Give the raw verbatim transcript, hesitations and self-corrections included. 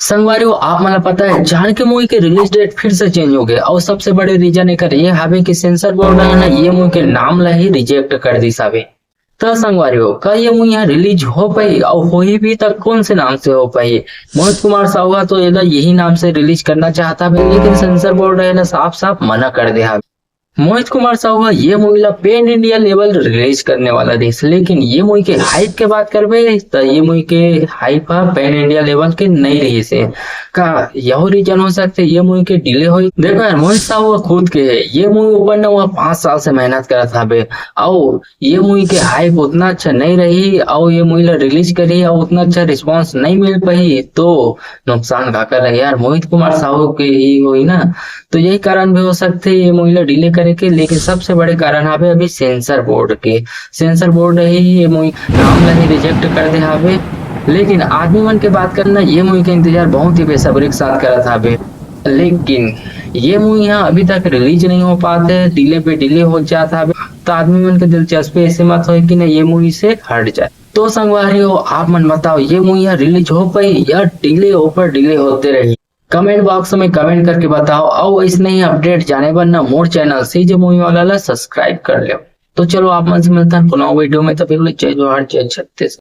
संगवारी हो, आप मन ला पता है, जान के मूवी के रिलीज डेट फिर से चेंज हो गए और सबसे बड़े रीजन एकर ये हावे कि सेंसर बोर्ड है ना, ये मूवी के नाम ला ही रिजेक्ट कर दिस हावे। त संगवारी हो, का ये मूवी यहाँ रिलीज हो पाई और होही भी त कौन से नाम से हो पाई? मोहित कुमार साहू ह तो एला यही नाम से रिलीज करना चाहत हावे, लेकिन सेंसर बोर्ड है ना, साफ साफ मना कर दे हावे। मोहित कुमार साहू ह ये मूवी ला पैन इंडिया लेवल रिलीज करने वाला रहिस, लेकिन ये मूवी के हाइप के बात करबे त ये मूवी के हाइप ह पैन इंडिया लेवल के नहीं रहिस हे। का यहो रीजन हो सकथे ये मूवी के डिले होई? देखो यार, मोहित साहू ह खुद के है, ये मूवी ऊपर ना वो पाँच साल से मेहनत करत हावे, अउ ये मूवी के हाइप उतना अच्छा नहीं रही, अउ ये मूवी ला रिलीज करी अउ उतना अच्छा रिस्पांस नहीं मिल पाई, तो नुकसान काकर रही यार, मोहित कुमार साहू के ही होई ना। तो यही कारण भी हो सकथे ये मूवी ला डिले करे के, लेकिन सबसे बड़े कारण हावे अभी सेंसर बोर्ड के। सेंसर बोर्ड ही ये मूवी नाम ला ही रिजेक्ट कर दे हावे। लेकिन आदमी मन के बात करना, ये मूवी के इंतजार बहुत ही बेसब्री के साथ करत हावे, लेकिन ये मूवी यहाँ अभी तक रिलीज नहीं हो पात है, डिले पे डिले हो जात हावे। तो आदमी मन के दिलचस्पी ऐसे मत होए कि ना ये मूवी से हट जाए। तो संगवारी हो, आप मन बताओ, ये मूवी यहाँ रिलीज हो पाई या डिले ऊपर डिले होते रही? कमेंट बॉक्स में कमेंट करके बताओ। और ऐसे नहीं अपडेट जाने बर ना मोर चैनल सीजे मूवी वाला ला सब्सक्राइब कर लो। तो चलो, आप मन से मिलता है कोनो वीडियो में, तब तक के लिए जय जोहार, जय छत्तीसगढ़।